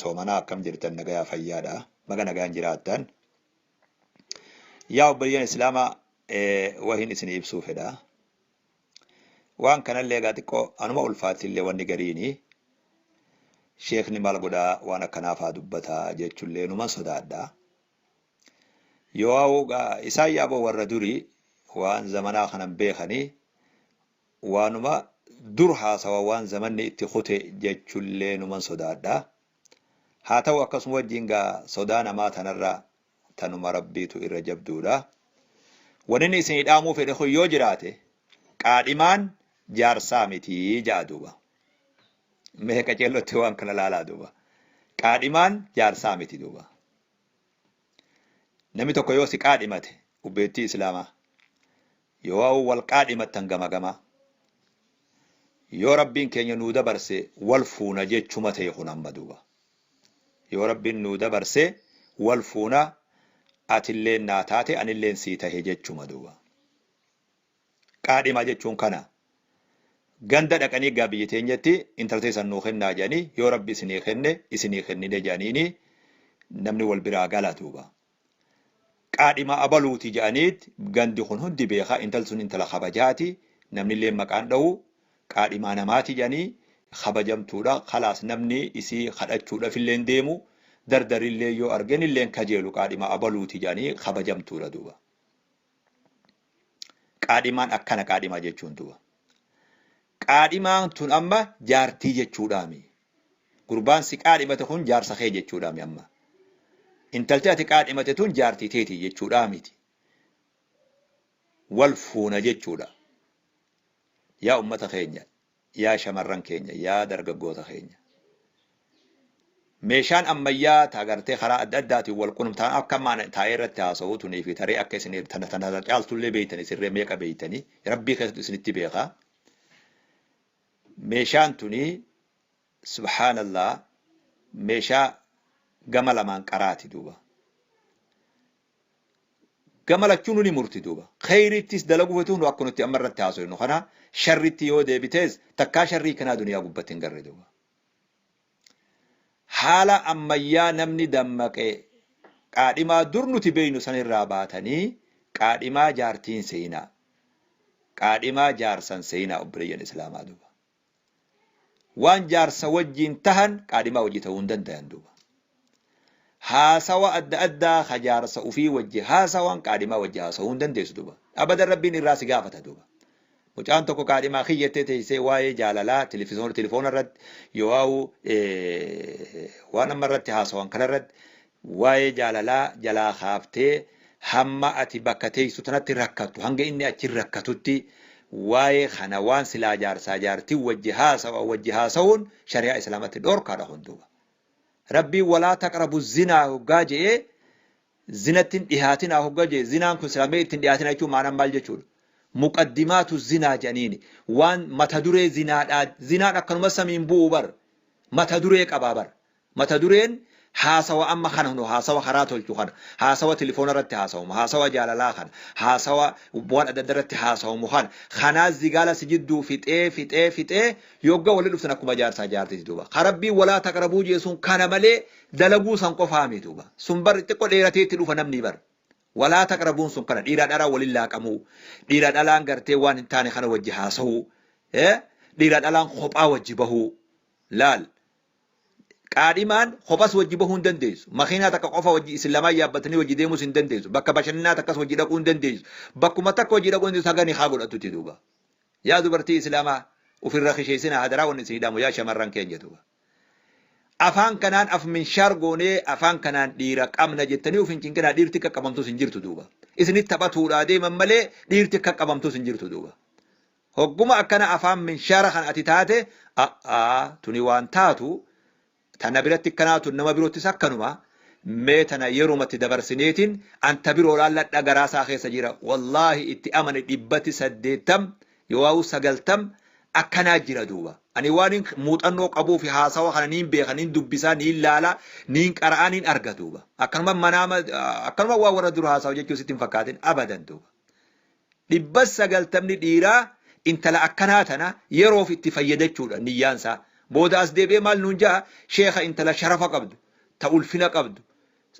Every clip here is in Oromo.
Soomanaa akkam jirtan nagayaa fayyaadha. Baga nagaan jiraattan. Yaa obboleeyyan Islaamaa wahiin isinii ibsuu fedha. Waan kanallee egaa xiqqoo anuma ulfaattillee wanni gariini sheekni maal godhaa waan akkanaa faa dubbataa jechullee numan sodaadha. Yoo isaan yaaboo warra durii waan zamanaa kanan beekanii waanuma dur haasawa waan zamanni itti kute jechullee numan sodaadha. Haa ta'u akkasuma wajjin gaa sodaa namaa tanarra tanuma Rabbiitu irra jabduudha. Wanni inni isinii dhaamuu fedhe kun yoo jiraate qaadhimaan jaarsaa miti ja'a duuba. Mee qaceellotti waan kana laalaa duuba. Qaadhimaan jaarsaa miti duuba. Namni tokko yoo si qaadhimate ubbeettii Islaamaa yoo wal qaadhimattan gama gamaa yoo Rabbiin keenya nuu dabarse wal fuuna jechuma ta'e kun amma duuba. Yoo Rabbiin nuu dabarse wal fuuna atilleen naa taate anilleen sii tahe jechuma duuba. Qaadhimaa jechuun kana. Ganda dhaqanii gaa biyya teenyatti intala teessan nuu kennaa jedhanii yoo Rabbi isinii kenne isinii kennine jedhaniini namni wal biraa gala duuba. Qaadhima abaluuti jedhaniit gandi kun hundi beeka intalli sun intala kabajaati namnilleen maqaan dhahu qaadhimaa namaati jedhanii kabajamtuudha kalaas namni isii kadhachuudhafillee hin deemu dardarillee yoo argenillee hin kajeelu qaadhima abaluuti jedhanii kabajamtuudha duuba. Qaadhimaan akkana qaadhimaa jechuun duuba. Qaadhimaan tun amma jaartii jechuudhaami. Gurbaan si qaadhimate kun jaarsa kee jechuudhaami amma. Intalti ati qaadhimate tun jaartii teeti jechuudhaa miti. Wal fuuna jechuudha. Yaa ummata keenya, yaa shamarran keenya, yaa dargaggoota keenya. Meeshaan ammayyaa ta gartee karaa adda addaatiin wal qunnamtu tan akka ammaan taa'ee irratti haasa'u tunii fi taree akka isin tana tana caaltullee beeytan isinree meeqa beeytanii rabbii keessattu isinitti beeka. Meeshaan tuni subhaanallah meeshaa gama lamaan qaraati duuba. Gama lachuunu ni murti duuba. Kheyriittis dalaguu fetu nu akka nuti amma irratti haasofnu kana sharritti yoo deebitees takkaa sharrii kanaa duniyaa gubbatti hin garre duuba. Haala ammayyaa namni dammaqe qaadhimaa dur nuti beeynu sanirraa baatanii qaadhimaa jaartii hin seeyinaa. Qaadhimaa jaarsa hin seeyinaa obboleeyyan islaamaa duuba. Waan jaarsa wajjiin tahan qaadhimaa wajji tahuu hin dandayan duuba. Haasawa adda addaa ka jaarsa ufii wajji haasawan qaadhimaa wajji haasawuu hin dandeessu duuba. Abadan Rabbiin irraa si gaafata duuba. Mucaan tokko kaadhimaa kiyya jettee teessee waa'ee jaalalaa tilifoona irratti yoo'aawu waan amma irratti haasawan kana irratti waa'ee jaalalaa jalaa kaaftee hamma ati bakka teessu tanatti rakkattu hanga inni achi rakkatutti waa'ee kana waan silaa jaarsaa jaartiin wajji haasawa wajji haasawuun shari'aa islaamatti dhorkaadha kun duuba. Rabbiin walaa taqrabu zinaa hoggaa je'ee Zinatti hin dhihaatinaa hogga je'e, zinaan kun silaa mee itti hin dhihaatinaa jechuun ma'anaan maal jechuudha? Muqaddimaatu zinaa je'aniini. Waan mata duree zinaadhaa, zinaan akkanuma samiin bu'u bar. Mata duree qabaa bar. Mata dureen haasawa amma kana hunoo haasawa karaa tolchu kana, haasawa tilifoona irratti haasawamu, haasawa jaalalaa kana, haasawa waan adda adda irratti haasawamu kana, kanaa zigaala si jidduu fixee fixee fixee yogga wali dhuftan akkuma jaarsaa jaartiiti duuba. Ka Rabbiin walaa taqrabuu je'e sun kana malee Dalaguu san qofaa miti duuba. Sun bar xiqqo dheeratee itti dhufa namni bar. Walaa taqrabuun sun kana dhiiraa dhalaan walin laaqamuu, dhiiraa dhalaan gartee waan hin taane kana wajji haasahuu, dhiiraa dhalaan kophaa wajji bahuu. Laal. Qaadhimaan kophas wajji bahuu hin dandeessu. Makiinaa takka qofa wajji isin lamaan yaabbatanii wajji deemuus hin dandeessu. Bakka bashannanaa takkas wajji dhaquu hin dandeessu. Bakkuma takka wajji dhaquu hin dandeessu haga nikaa godhattutti duuba. Yaa dubartii Islaamaa ufirra kisheessinaa hadaraa wanni isin hidhamu yaa shamarran keenya duuba. Afaan kanaan af minshaar goonee afaan kanaan dhiira qabna jettanii of hin cinqinaa dhiirti qaqqabamtus hin jirtu duuba. Isinitti taphatuudhaa deeman malee dhiirti qaqqabamtus hin jirtu duuba. Hogguma akkana afaan minshaara kan ati taate a'aa tuni waan taatu tana biratti akkanaa tun nama biroottis akkanuma mee tana yerumatti dabarsineetiin anta biroo laalladha garaa isaa keessa jira wallaahi itti amane dhibbatti 80 yooawu 90 akkanaa jira duuba. Ani waanin muuxannoo qabuufi haasawa kana niin beeka, niin dubbisa, niin laala, niin qara'a, niin arga duuba. Akkanuma manaama, akkanuma waan warra dur haasawa jechuu sitti hin fakkaatin abadan duuba. Dhibba sagaltamni dhiiraa intala akkanaa tana yeroof itti fayyadachuudha niyyaan isaa. Booda as deebi'ee maal nuun ja'a? Sheekha, intala sharafa qabdu, ta ulfina qabdu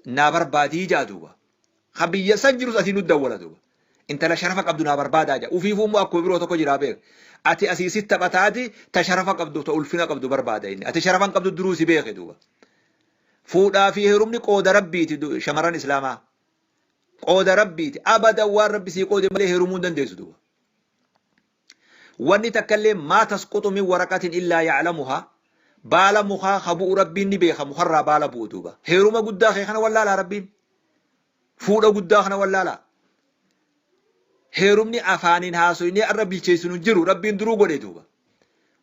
naa barbaadii ja'a duuba. Ka biyya san jirus asii nu dawwala duuba. Intala sharafa qabdu naa barbaadaa ja'a. Ufiifuu immoo akkuma biroo tokko jiraa beeka. Ati asii si taphataati ta sharafa qabdu, ta ulfina qabdu barbaada inni. Ati sharafa hin qabdu, duruu si beeke duuba. Fuudhaa fi heerumni qooda Rabbiiti, shamarran Islaamaa. Qooda Rabbiiti. Abadan waan Rabbi sii qoode malee heerumuu hin dandeessu duuba. Wanni takkallee maa tasquxu min waraqatin illaa ya'lamuhaa, baala mukaa ka bu'u Rabbiin ni beeka, mukarraa baala bu'u duuba. Heeruma guddaa kee kana wallaalaa Rabbiin. Fuudha guddaa kana wallaalaa. Heerumni afaaniin haasoynee arra bilcheessinu hin jiru, Rabbiin duruu godhe duuba.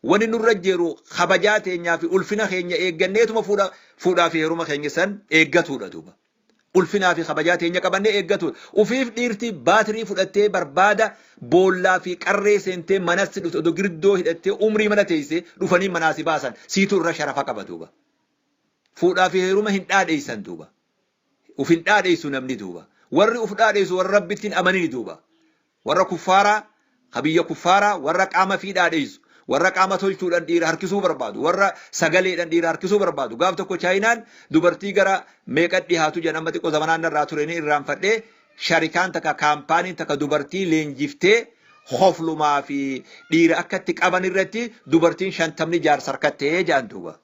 Wani nurra jiru kabajaa teenyaa fi ulfina keenya eegganneetuma fuudhaa fi heeruma keenya san eeggatuudha duuba. Ulfinaa fi kabajaa teenya qabannee eeggatuudha. Ufiif dhiirti baatirii fudhattee barbaada boollaa fi qarree seentee manatti dhufte, odoo girdoo hidhattee umrii mana teessee dhufanii manaa si baasan, siitu irra sharafa qaba duuba. Fuudhaa fi heeruma hin dhaadheessan duuba. Uf hin dhaadheessu namni duuba. Warri uf dhaadheessu warra Rabbitti hin amanini duuba. Warra kuffaaraa, ka biyya kuffaaraa, warra qaama fi dhaadheessu, warra qaama tolchuudhaan dhiira harkisuu barbaadu, warra sagaleedhaan dhiira harkisuu barbaadu. Gaaf tokko Chaayinaan dubartii gara meeqa dhihaatu jedhan, amma xiqqoo zamanaan narraa ture ni irraanfadhee, sharikaan takka, kaampaaniin takka dubartii leenjiftee hoflumaa fi dhiira akka itti qaban irratti dubartiin 50 jaarsa harkattee jedhan duuba.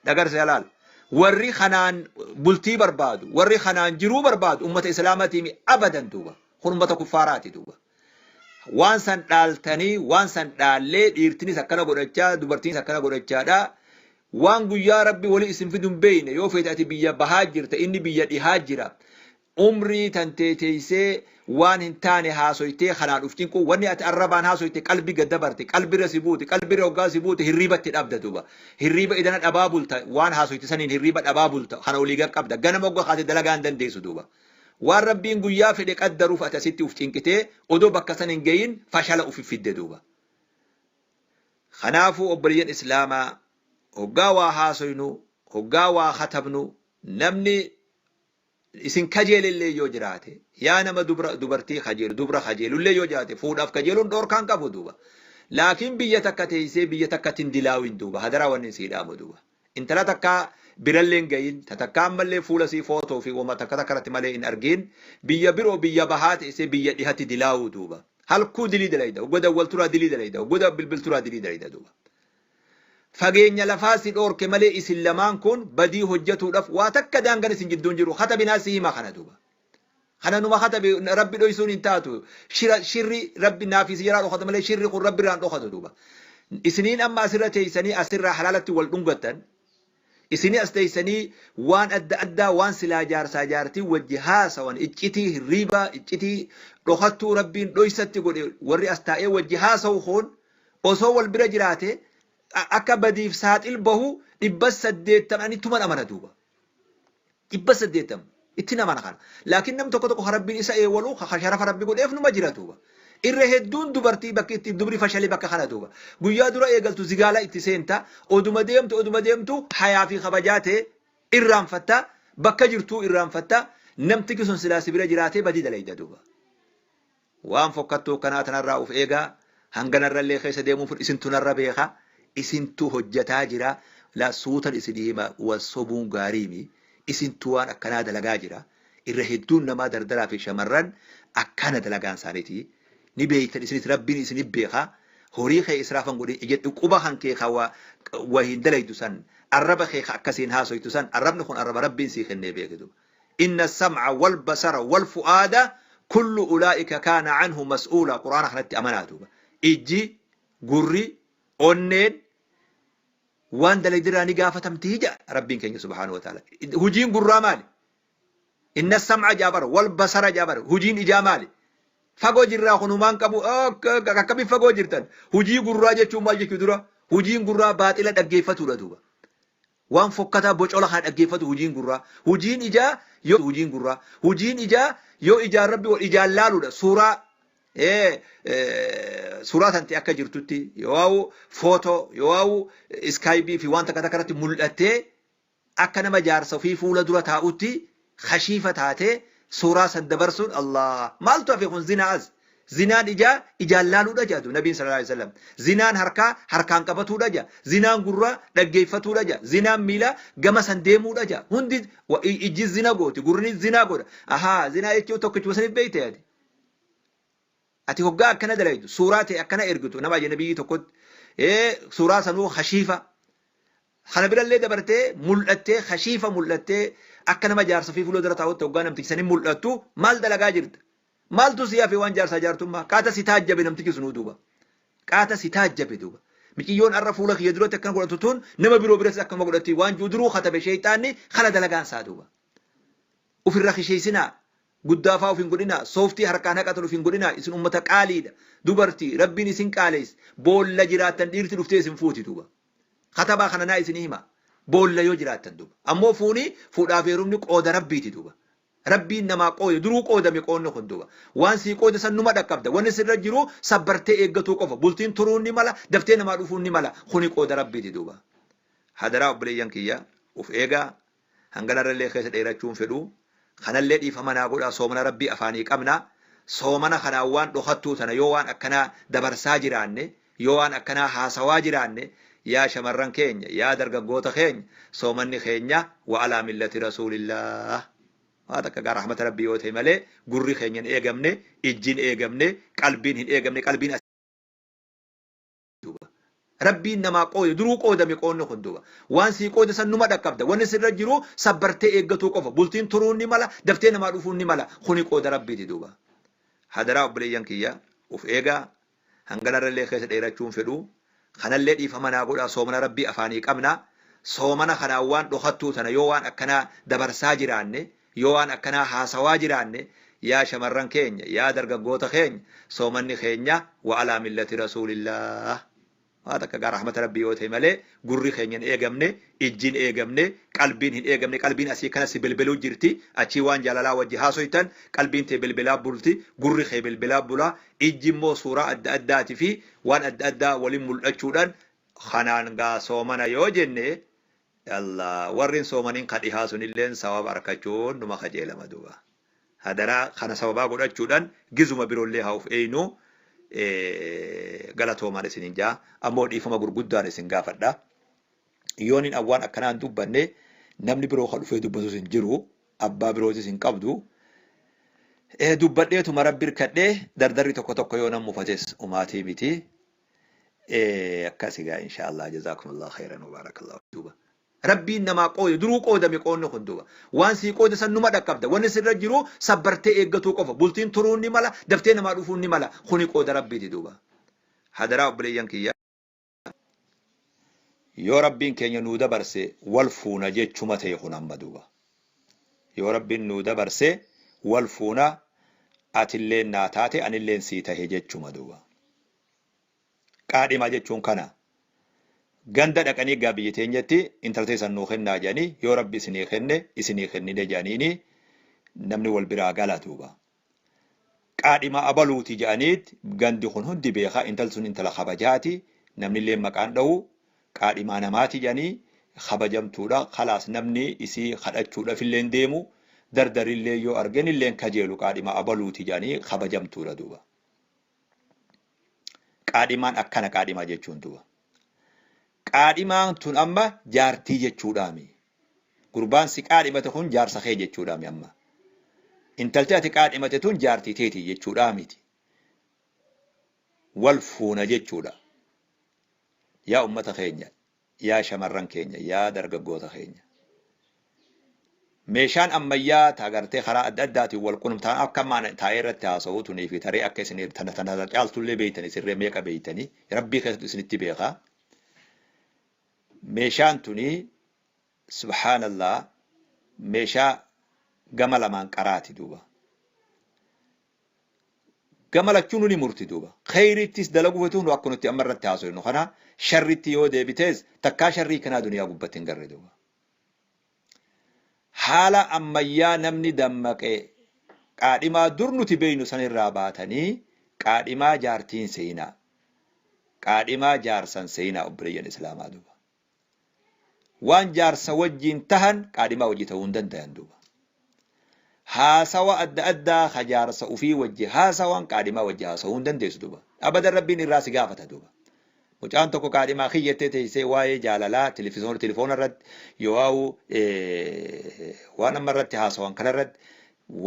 Dhagarse halaal. Warri kanaan bultii barbaadu, warri kanaan jiruu barbaadu ummata Islaamaatii abadan duuba. Kun ummata kuffaaraati duuba. Waan san dhaaltanii, waan san dhaallee, dhiirtinis akkana godhachaa, dubartiinis akkana godhachaadha. Waan guyyaa Rabbi wali isin fidu hin beekne, yoo feete ati biyya bahaa jirta, inni biyya dhihaa jira. Umrii tantee teessee waan hin taane haasoytee kanaan uf cinquu, wanni ati arrabaan haasoyte qalbi gad dabarte, qalbirra si buute, qalbirra hoggaa si buute hirriibatti dhabda duuba. Hirriiba idana dhabaa bulta, waan haasoyte saniin hirriiba dhabaa bulta, kana olii gad qabda. Ganama hoggaa kaate dalagaa hin dandeessu duuba. Waan Rabbiin guyyaa fedhe qaddaruuf ati asitti uf cinqitee odoo bakka san hin gahin fashala uf fidde duuba. Kanaafuu obboleeyyan Islaamaa, hoggaa waa haasoynu, hoggaa waa katabnu, namni isin kajeelellee yoo jiraate, yaa nama dubra dubartii kajeelu, dubra kajeelullee yoo jiraate, fuudhaaf kajeeluun dhoorkaan qabu duuba. Laakiin biyya takka teessee biyya takkatti hin dilaawin duuba. Hadaraa wanni sii dhaamu duuba. Intala takka birallee hin gahin, ta takka ammallee fuula sii footoo fi wama takka takka irratti malee hin argin, biyya biroo biyya bahaa teessee biyya dhihatti dilaawuu duuba. Halkuu dilii dalayda, hogga dawwalturaa dilii dalayda, hogga bilbilturaa dilii dalayda duuba. Fageenya lafaa si dhoorke malee isin lamaan kun badii hojjetuudhaaf waa takka daangan isin jidduun jiru. Katabinaa si hima kana duuba. Kana numa katabe, Rabbi dhoysuun hin taatu. Shira shirri Rabbi naafii si jalaa dhokata malee shirri kun Rabbi irraan dhokatu duuba. Isiniin amma asirra teessanii asirraa halaalatti wal dhungattan. Isinii as teessanii waan adda addaa, waan silaa jaarsaa jaartii wajji haasawan, iccitii hirriibaa, iccitii dhokattuu Rabbiin dhoysatti godhe, warri as taa'ee wajji haasawu kun osoo wal bira jiraate akka badiif saaxil bahu 800 ani tuman amana duuba. 800 itti amana kana. Laakiin nam tokko tokko Rabbiin isa eewwalu ka sharafa Rabbi godheef numa jira duuba. Irra hedduun dubartii bakki itti dubri fashalee bakka kana duuba. Guyyaa dura eegaltu zigaala itti seenta, oduma deemtu oduma deemtu hayaa fi kabajaa ta'e irraanfatta, bakka jirtuu irraanfatta, namtichi sun silaa si bira jiraatee badii dalayda duuba. Waan fokkattuu akkanaa tanarraa uf eegaa, hanganarrallee keessa deemuun fudhu, isintu narra beeka, isintu hojjataa jira, laa suutan isinii hima, wal sobuun gaariimi, isintu waan akkanaa dalagaa jira. Irra hedduun namaa dardaraa fi shamarran akkana dalagaan isaaniiti. Ni beektan isinis, Rabbiin isinif beeka. Horii kee israafan godhin, ija quba kan kee ka wa hin dalaydu san, arraba kee ka akkasiin haasoytu san, arrabni kun arraba Rabbiin sii kennee beeki duuba. Inna sam'a wal basara wal fu'aada kullu ulaa'ika kaana anhu mas'uula, Qur'aana kanatti amanaa duuba. Ijji, gurri, onneen waan dalaydirraa ni gaafatamti jedha Rabbiin keenya subhaanahu wa ta'ala. Hujiin gurraa maali? Inna sam'a jaabar wal basara jaabar, hujiin ijaa maali? Fagoo jirraa kunumaan qabu, akkamiin fagoo jirtan? Hujii gurraa jechuun maal jechuu dura? Hujiin gurraa baaxila dhaggeeffatuudha duuba. Waan fokkataa bocola kana dhaggeeffatu hujiin gurraa. Hujiin ijaa yoo hujiin gurraa. Hujiin ijaa yoo ijaan Rabbi wal ijaan laaluudha. Suuraa suuraa tante akka jirtutti yoo footoo yoo iskaayibii fi waan takka takka irratti mul'attee akka nama jaarsa ofii fuula dura taa'utti kashiifa taatee suuraa san dabarsuun, Allah, maaltu hafe? Kun zinaa as. Zinaan ijaa ijaan laaluudha jedha Nabiin sallallahu alaihi wasallam. Zinaan harkaa harkaan qabatuudha jedha. Zinaan gurraa dhaggeeffatuudha jedha. Zinaan miilaa gama san deemuudha jedha. Hundi ijji zina gooti, gurri zinaa godha. Ahaa, zinaa jechuun tokkichuma saniif beekte ati. Ati hoggaa akkana dalaydu, suuraa ta'e akkana ergitu nama ajnabiyyi tokkotti. Suuraa sanuu khashiifa. Kana birallee dabartee mul'attee khashiifa mul'attee akka nama jaarsa fi fuula dura taa'utti hoggaa namtichi sanin mul'attu maal dalagaa jirta? Maaltu si hafe waan jaarsaa jaartummaa? Qaata si taajjabe namtichi sunuu duuba. Qaata si taajjabe duuba. Miciyyoon arra fuula kiyya duratti akkana godhatu tun nama biroo biratti akkama godhatti waan jiru duruu katabe sheeyxaanni kana dalagaan isaa duuba. Ufirra kisheessinaa. Guddaa faa uf hin godhinaa. Sooftii harkaan haqatan uf hin godhinaa. Isin ummata qaaliidha. Dubartii Rabbiin isin qaaleesse. Boolla jiraattan dhiirti dhuftee isin fuuti duuba. Katabaa kana naa isinii hima. Boolla yoo jiraattan duuba. Ammoo fuuni fuudhaaf heerumni qooda Rabbiiti duuba. Rabbiin namaa qoode duruu qoodame qoodni kun duuba. Waan sii qoode san numa dhaqqabda. Wanni sirra jiru sabbartee eeggatuu qofa. Bultiin turuun ni mala, daftee namaa dhufuun ni mala. Kuni qooda Rabbiiti duuba. Hadaraa obboleeyyan kiyya uf eegaa. Hanganarrallee keessa dheerachuu hin fedhu. Kanallee dhiifama naa godhaa soomana Rabbii afaanii qabna. Soomana kanaan waan dhokattuu tana yoo waan akkanaa dabarsaa jiraanne, yoo waan akkanaa haasawaa jiraanne, yaa shamarran keenya, yaa dargaggoota keenya, soomanni keenya wa alaa millati rasuulillaah. Waa takka gaa rahmata Rabbii yoo ta'e malee gurri keenya hin eegamne, ijji hin eegamne, qalbiin hin eegamne, qalbiin duuba. Rabbiin namaa qoode duruu qoodame qoodni kun duuba. Waan sii qoode san numa dhaqqabda. Wanni sirra jiru sabbartee eeggatuu qofa. Bultiin turuun ni mala, daftee namaa dhufuun ni mala. Kuni qooda Rabbiiti duuba. Hadaraa obboleeyyan kiyya uf eegaa. Hanganarrallee keessa dheerachuu hin fedhu. Kanallee dhiifama naa godhaa soomana Rabbii afaanii qabna. Soomana kanaan waan dhokattuu tana yoo waan akkanaa dabarsaa jiraanne, yoo waan akkanaa haasawaa jiraanne, yaa shamarran keenya, yaa dargaggoota keenya, soomanni keenya wa alaa millati rasuulillaah. Waa takka gaa rahmata Rabbii yoo ta'e malee gurri keenya hin eegamne, ijji hin eegamne, qalbiin hin eegamne, qalbiin asii kana si belbeluu jirti, achii waan jaalalaa wajji haasoytan, qalbiin tee belbelaa bulti, gurri kee belbelaa bula, ijji immoo suuraa adda addaati fi waan adda addaa waliin mul'achuudhaan kanaan gaa soomana yoo jenne, Allah warri hin soomanin ka dhihaa sunilleen sawaaba arkachuun numa kajeelama duuba. Hadaraa kana sababaa godhachuudhaan gizuma biroollee haa uf eeynu galatoomaan isinin jaa ammoo dhiifama gurguddaan isin gaafadha. Yoonin an waan akkanaa hin dubbanne namni biroo ka dhufee dubbatus hin jiru abbaa birootis hin qabdu. Dubbadheetuma Rabbi irkadhee dardarri tokko tokko yoo nan mufates umaatii miti. Akkas egaa inshaallah jazakumullah khairan wa barakallahu duuba. Rabbiin namaa qoode duruu qoodame qoodni kun duuba. Waan sii qoode san numa dhaqqabda. Wanni sirra jiru sabbartee eeggatuu qofa. Bultiin turuun ni mala, daftee namaa dhufuun ni mala. Kuni qooda Rabbiiti duuba. Hadaraa obboleeyyan kiyya. Yoo Rabbiin keenya nuu dabarse wal fuuna jechuma ta'e kun amma duuba. Yoo Rabbiin nuu dabarse wal fuuna atilleen naa taate anilleen sii tahe jechuma duuba. Qaadhimaa jechuun kana. Ganda dhaqanii gaa biyya teenyatti intala teessan nuu kennaa jedhanii yoo Rabbi isinii kenne isinii kennine jedhaniini namni wal biraa gala duuba. Qaadhimaa abaluuti jedhaniit gandi kun hundi beeka intalti sun intala kabajaati namnillee maqaan dhahu qaadhimaa namaati jedhanii kabajamtuudha kalaas namni isii kadhachuudhafillee hin deemu dardarillee yoo argenillee hin kajeelu qaadhimaa abaluuti jedhanii kabajamtuudha duuba. Qaadhimaan akkana qaadhimaa jechuun duba. Qaadhimaan tun amma jaartii jechuudhaami. Gurbaan si qaadhimate kun jaarsa kee jechuudhaami amma. Intalti ati qaadhimate tun jaartii teeti jechuudhaamiti. Wal fuuna jechuudha. Yaa ummata keenya, yaa shamarran keenya, yaa dargaggoota keenya. Meeshaan ammayyaa ta gartee karaa adda addaatiin wal qunnamtaan akka amma ani taa'ee irratti haasa'u tunii fi taree akka isin tana tana caaltullee beeytani isinree meeqa beeytani Rabbii keessattu isinitti beeka. Meeshaan tuni subhaanallah meeshaa gama lamaan qaraati duuba. Gama lachuunuu ni murti duuba. Kheyriittis dalaguu fetu nu akka nuti amma irratti haasofnu kana sharritti yoo deebitees takkaa sharrii kanaa duniyaa gubbatti hin garre duuba. Haala ammayyaa namni dammaqe qaadhimaa dur nuti beeynu sanirraa baatanii qaadhimaa jaartii hin seeyinaa. Qaadhimaa jaarsa hin seeyinaa obboleeyyan islaamaa duuba. Waan jaarsa wajjiin tahan qaadhimaa wajji tahuu hin dandayan duuba. Haasawa adda addaa ka jaarsa ufii wajji haasawan qaadhimaa wajji haasawuu hin dandeessu duuba. Abadan Rabbiin irraa si gaafata duuba. Mucaan tokko qaadhimaa kiyyattee teessee waa'ee jaalalaa telefoona irratti yoo'aawu waan amma irratti haasawan kana irratti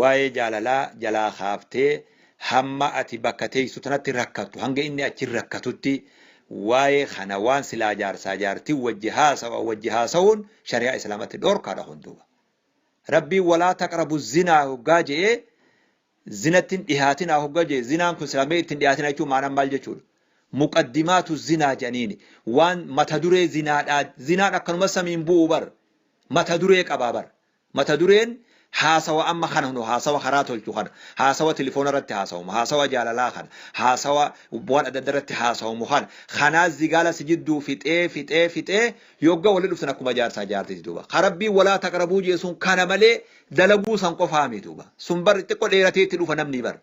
waa'ee jaalalaa jalaa kaaftee hamma ati bakka teessu tanatti rakkattu, hanga inni achi rakkatutti, waa'ee kana waan silaa jaarsaa jaartii wajji haasawa wajji haasawuun shari'aa Islaamatti dhorkaadha kun duuba. Rabbiin walaa taqrabu zinaa hoggaa je'ee, zinatti hin dhihaatinaa hoggaa je'e, zinaan kun silaa mee ittiin dhihaatinaa jechuun maanaan maal jechuudha? Muqaddimaatu zinaa jedhaniini waan mata duree zinaadhaa. Zinaan akkanuma samiin bu'u bar, mata duree qabaa bar. Mata dureen haasawa amma kana hunu, haasawa karaa tolchu kana, haasawa telefoona irratti haasawamu, haasawa jaalalaa kana, haasawa waan adda adda irratti haasawamu kana, kanaa zigaala si jidduu fixee fixee fixee yogga wali dhuftan akkuma jaarsaa jaartiiti duuba. Ka Rabbiin walaa taqrabuu jee sun kana malee dalaguu san qofaa miti duuba. Sun bar xiqqo dheeratee itti dhufa namni bar.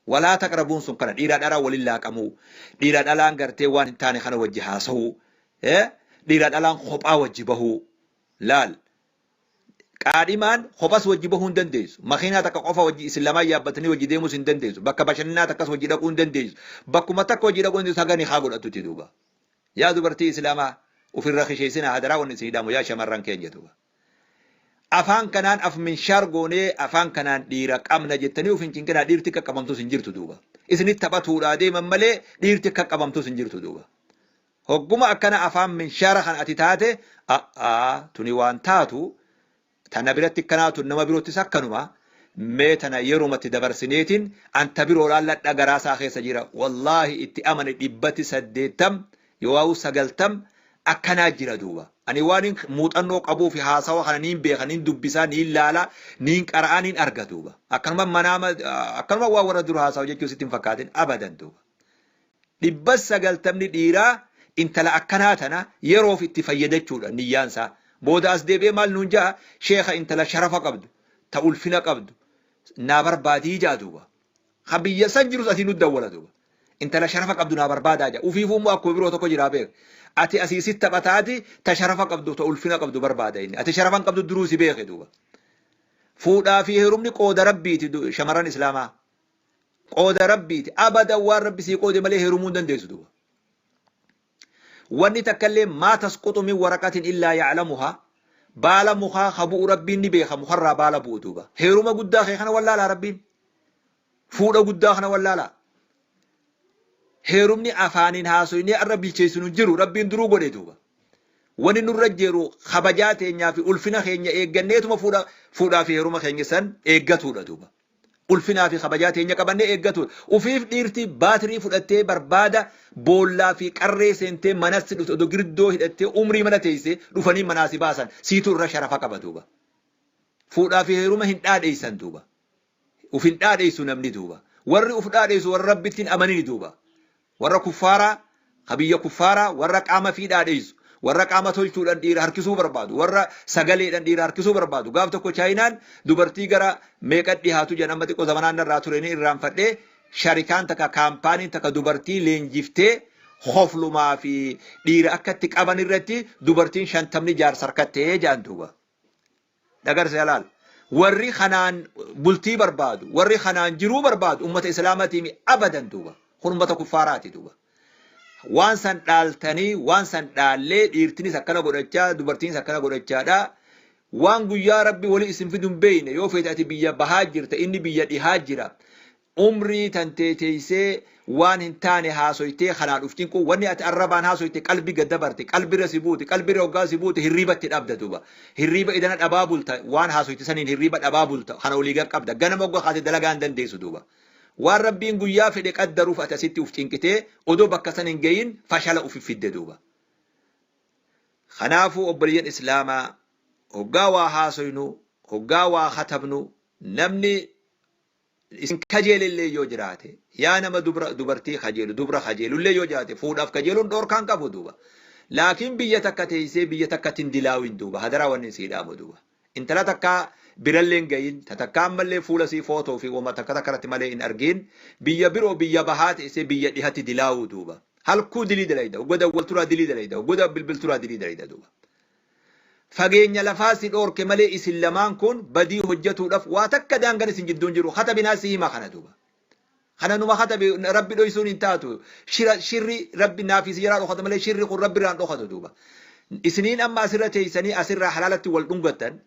Walaa taqrabuun sun kana dhiiraa dhalaa walin laaqamuu, dhiiraa dhalaan gartee waan hin taane kana wajji haasawuu, dhiiraa dhalaan kophaa wajji bahuu. Laal, qaadhimaan kophas wajji bahuu hin dandeessu. Makiinaa takka qofa wajji isin lamaan yaabbatanii wajji deemuus hin dandeessu. Bakka bashannanaa takkas wajji dhaquu hin dandeessu. Bakkuma takka wajji dhaquu hin dandeessu haga nikaa godhattutti duuba. Yaa dubartii Islaamaa, ofirra kisheessinaa hadaraa, wanni isin hidhamu yaa shamarran keenya duuba. Afaan kanaan af minshaar goonee afaan kanaan dhiira qabna jettanii of hin cinqinaa, dhiirti qaqqabamtus hin jirtu duuba. Isinitti taphatuudhaa deeman malee dhiirti qaqqabamtus hin jirtu duuba. Hogguma akkana afaan minshaara kan ati taate, a'aa, tuni waan taatu tana biratti akkanaa, tun nama biroottis akkanuma, mee tana yerumatti dabarsineetiin anta biroo laalladha garaasaa keessa jira. Wallaahi itti amane, 80% yoo'aawu 90 akkanaa jira duuba. Ani waan muuxannoo qabuu fi haasawa kana niin beeka, niin dubbisaa, niin laalaa, niin qara'aa, niin arga duuba. Akkanuma manaama akkanuma waan warra dura haasawa jechuu sitti hin fakkaatin abadan duuba. 90% dhiiraa intala akkanaa tana yeroof itti fayyadachuudha niyyaansaa. Booda as deebi'ee maal nuun ja'a? Sheekha, intala sharafa qabdu, ta ulfina qabdu naa barbaadii ja'a duuba. Ka biyya san jirus asii nu dawwala duuba. Intala sharafa qabdu naa barbaadaa ja'a. Ufiifuu immoo akkuma biroo tokko jiraa beek. Ati asii sit taphataati ta sharafa qabdu, ta ulfina qabdu barbaada inni. Ati sharafa hin qabdu duruu si beeke duuba. Fuudhaa fi heerumni qooda Rabbiiti, shamarran Islaamaa. Qooda Rabbiiti. Abadan waan Rabbi sii qoode malee heerumuu hin dandeessu duuba. Wanni takka illee maa tasquxu min waraqatin illaa ya'lamuhaa, baala mukaa ka bu'u Rabbiin ni beeka, mukarraa baala bu'u duuba. Heeruma guddaa kee kana wallaalaa Rabbiin. Fuudha guddaa kana wallaalaa. Heerumni afaaniin haasoynee arra bilcheessinu hin jiru, Rabbiin duruu godhe duuba. Wani nurra jiru kabajaa teenyaa fi ulfina keenya eegganneetuma fuudhaa fi heeruma keenya san eeggatuudha duuba. Ulfinaa fi kabajaa teenya qabannee eeggatuudha. Ufiif dhiirti baatirii fudhattee barbaada boollaa fi qarree seentee manatti dhufte, odoo girdoo hidhattee umrii mana teessee dhufanii manaa si baasan, siitu irra sharafa qaba duuba. Fuudhaa fi heeruma hin dhaadheessan duuba. Uf hin dhaadheessu namni duuba. Warri uf dhaadheessu warra Rabbitti hin amanini duuba. Warra kuffaaraa, ka biyya kuffaaraa, warra qaama fii dhaadheessu, warra qaama tolchuudhaan dhiira harkisuu barbaadu, warra sagaleedhaan dhiira harkisuu barbaadu. Gaaf tokko Chaayinaan dubartii gara meeqa dhihaatu jedhan, amma xiqqoo zamanaan narraa ture ni irraanfadhee, sharikaan takka, kaampaaniin takka dubartii leenjiftee hoflumaa fi dhiira akka itti qaban irratti dubartiin 50 jaarsa harkattee jedhan duuba. Dhagarse halaal. Warri kanaan bultii barbaadu, warri kanaan jiruu barbaadu ummata Islaamaatii abadan duuba. Kun ummata kuffaaraati duuba. Waan san dhaaltanii, waan san dhaallee, dhiirtinis akkana godhachaa, dubartiinis akkana godhachaadha. Waan guyyaa Rabbi wali isin fidu hin beekne, yoo feete ati biyya bahaa jirta, inni biyya dhihaa jira. Umrii tantee teessee waan hin taane haasoytee kanaan uf cinquu, wanni ati arrabaan haasoyte qalbi gad dabarte, qalbirra si buute, qalbirra hoggaa si buute hirriibatti dhabda duuba. Hirriiba idana dhabaa bulta, waan haasoyte saniin hirriiba dhabaa bulta, kana olii gad qabda. Ganama hoggaa kaate dalagaa hin dandeessu duuba. Waan Rabbiin guyyaa fedhe qaddaruuf ati asitti uf cinqitee odoo bakka san hin gahin fashala ufi fidde duuba. Kanaafuu obboleeyyan Islaamaa, hoggaa waa haasoynu, hoggaa waa katabnu, namni isin kajeelellee yoo jiraate, yaa nama dubra dubartii kajeelu, dubra kajeelullee yoo jiraate, fuudhaaf kajeeluun dhoorkaan qabu duuba. Laakiin biyya takka teessee biyya takkatti hin dilaawin duuba, hadaraa wanni sii dhaamu duuba. Intala takka birallee hin gahin, ta takka ammallee fuula sii footoo fi wama takka takka irratti malee hin argin, biyya biroo biyya bahaa teessee biyya dhihatti dilaawuu duuba. Halkuu dilii dalayda, goda walturaa dilii dalayda, goda bilbilturaa dilii dalayda duuba. Fageenya lafaa si dhoorke malee isin lamaan kun badii hojjetuudhaaf waa takka daangaan isin jidduun jiru. Katabinaa si hima kana duuba. Kana numa katabe rabbi dhoysuun hin taatu. Shirri rabbi naafii si jalaa dhokata malee shirri kun rabbi irraan dhokatu duuba. Isiniin amma asirra teessanii asirraa halaalatti wal dhungattan.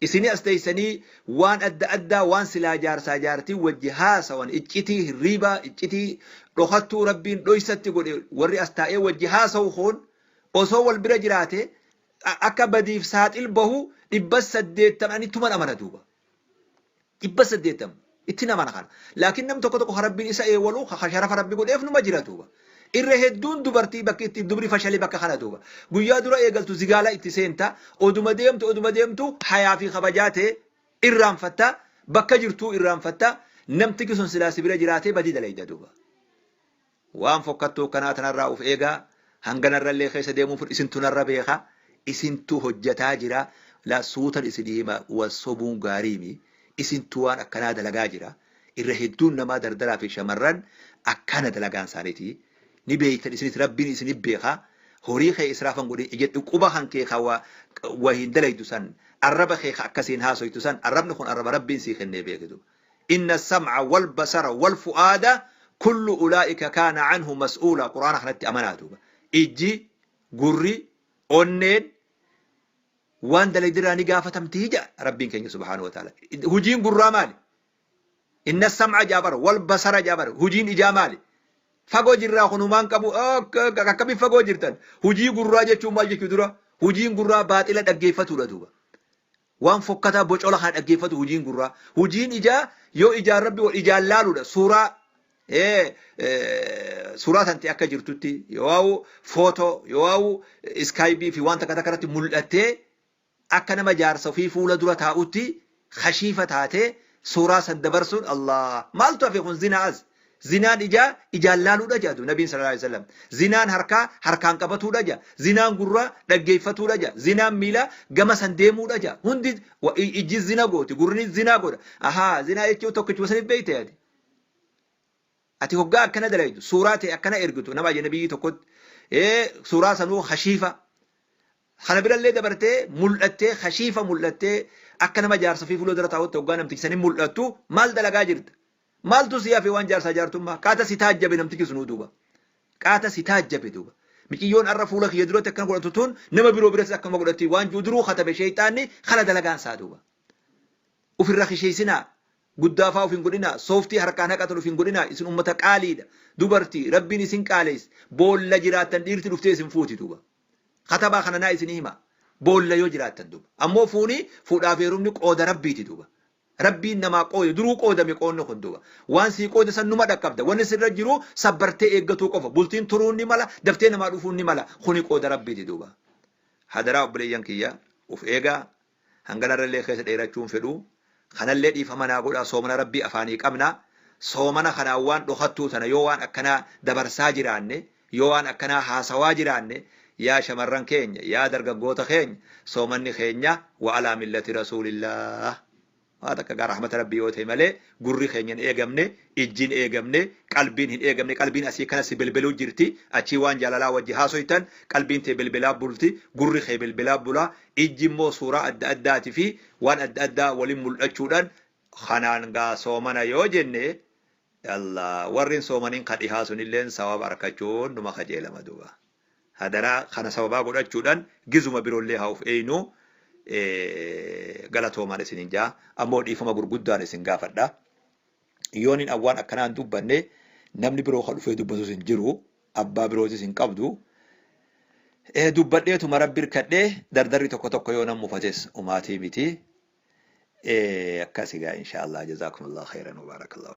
Isinii as teessanii waan adda addaa waan silaa jaarsaa jaartii wajji haasawan iccitii hirriibaa iccitii dhokattuu rabbiin dhoysatti godhe warri as taa'ee wajji haasawu kun osoo wal bira jiraate akka badiif saaxil bahu 880 tuman amana duuba. 880 itti amana kana. Laakiin nam tokko tokko rabbiin isa eewwalu sharafa rabbi godheef numa jira duuba. Irra hedduun dubartii bakki itti dubri fashalee bakka kana duuba. Guyyaa dura eegaltu zigaalaa itti seenta oduma deemtu oduma deemtu hayaa fi kabajaa ta'e irraanfatta bakka jirtuu irraanfatta namtichi sun silaa si bira jiraatee badii dalayda duuba. Waan fokkattuu kanaa tanarraa of eegaa hanganarrallee keessa deemuun isintu narra beeka isintu hojjataa jira laa suutan isin hima wasobuun gaariimi isintu waan akkanaa dalagaa jira irra hedduun namaa dardaraa fi shamarran akkana dalagaan isaaniiti. Ni beektan isinis rabbiin isinif beeka horii kee israafan godhin ija quba kan kee waa hin dalaydu san arraba kee akkasiin haasoytu san arrabni kun arraba rabbiin sii kennee beekitu. Inna sam'a wal basara wal fu'aada kullu ulaa'ika kaana anhu mas'uula quraana kanatti amanaa duuba. Ijji gurri onneen waan dalaydirraa ni gaafatamtii jedha rabbiin keenya subhaanahu wa ta'ala. Hujiin gurraa maali? Inna sam'a jaabara wal basara jaabara hujiin ijaa maali? Fagoo jirraa kunumaan qabu akkamiin fagoo jirtan hujii gurraa jechuun maal jechuu dura hujiin gurraa baaxila dhaggeeffatudha duuba. Waan fokkataa bocola kana dhaggeeffatu hujiin gurraa. Hujiin ijaa yoo ijaan rabbi ijaan laaluudha suuraa suuraa tante akka jirtutti yoo footoo yoo iskaayibii fi waan takka takka irratti mul'attee akka nama jaarsa ofii fuula dura taa'utti khashiifa taatee suuraa san dabarsuun Allah maaltu hafe kun zinaa as. Zinaan ijaa ijaan laaluudha jedhu nabiin sallallahu alaihi wasallam. Zinaan harkaa harkaan qabatuudha jedha. Zinaan gurraa dhaggeeffatuudha jedha. Zinaan miilaa gama san deemuudha jedha. Hundi ijji zina gooti gurri zinaa godha. Ahaa zinaa jechuun tokkichuma saniif beekte ati. Ati hoggaa akkana dalaytu suuraa ta'e akkana ergitu nama ajnabiyyi tokkotti suuraa sanuu khashiifa. Kana birallee dabartee mul'attee khashiifa mul'attee akka nama jaarsa fi fuula dura taa'utti hoggaa namtichi sanii mul'attu maal dalagaa jirta? Maaltu si hafe waan jaarsaa jaartummaa? Qaata si taajjabe namtichi sunuu duuba. Qaata si taajjabe duuba. Miciyyoon arra fuula kiyya duratti akkana godhatu tun nama biroo biratti akkama godhatti waan jiru duruu katabe sheeyxaanni kana dalagaan isaa duuba. Ofirra kisheessinaa. Guddaa fa'aa of hin godhinaa. Sooftii harkaan haqatan of hin godhinaa. Isin ummata qaaliidha. Dubartii rabbiin isin qaaleessa. Boolla jiraattan dhiirti dhuftee isin fuuti duuba. Katabaa kana naa isin hima. Boolla yoo jiraattan duuba. Ammoo fuuni fuudhaaf heerumni qooda rabbiiti duuba. Rabbiin namaa qoode duruu qoodame qoodni kun duuba. Waan sii qoode san numa dhaqqabda. Wanni sirra jiru sabbartee eeggatuu qofa. Bultiin turuun ni mala, daftee namaa dhufuun ni mala. Kuni qooda rabbiiti duuba. Hadaraa obboleeyyan kiyya of eegaa hanganarrallee keessa dheerachuun fedhu. Kanallee dhiifama naa godhaa soomana rabbii afaanii qabna. Soomana kanaan waan dhokattuu tana yoo waan akkanaa dabarsaa jiraanne yoo waan akkanaa haasawaa jiraanne yaa shamarran keenya yaa dargaggoota keenya soomanni keenya wa alaa millati rasuulillah. Waa takka gaa rahmata rabbii yoo ta'e malee gurri keenya hin eegamne, ijji hin eegamne, qalbiin hin eegamne, qalbiin asii kana si belbeluu jirti, achii waan jaalalaa wajji haasoytan, qalbiin tee belbelaa bulti, gurri kee belbelaa bula, ijji immoo suuraa adda addaati fi waan adda addaa waliin mul'achuudhaan kanaan gaa soomana yoo jenne Allah warri soomaniin ka dhihaa sunilleen sawaba argachuun numa kajeelama duuba. Hadaraa kana sababaa godhachuudhaan gizuma biroollee haa of eeynu. Galatoomaan isin hin jaa ammoo dhiifama gurguddaan isin gaafadha. Yoon hin awwaan akkanaan dubbanne namni biroo kan dhufee dubbatus hin jiru abbaa birootis hin qabdu. Dubbadheetuma rabbi hirkadhee dardarri tokko tokko yoo nan mufates umaatii miti. Akkas egaa inshaallah jazaakumullah khairan wa barakallahu.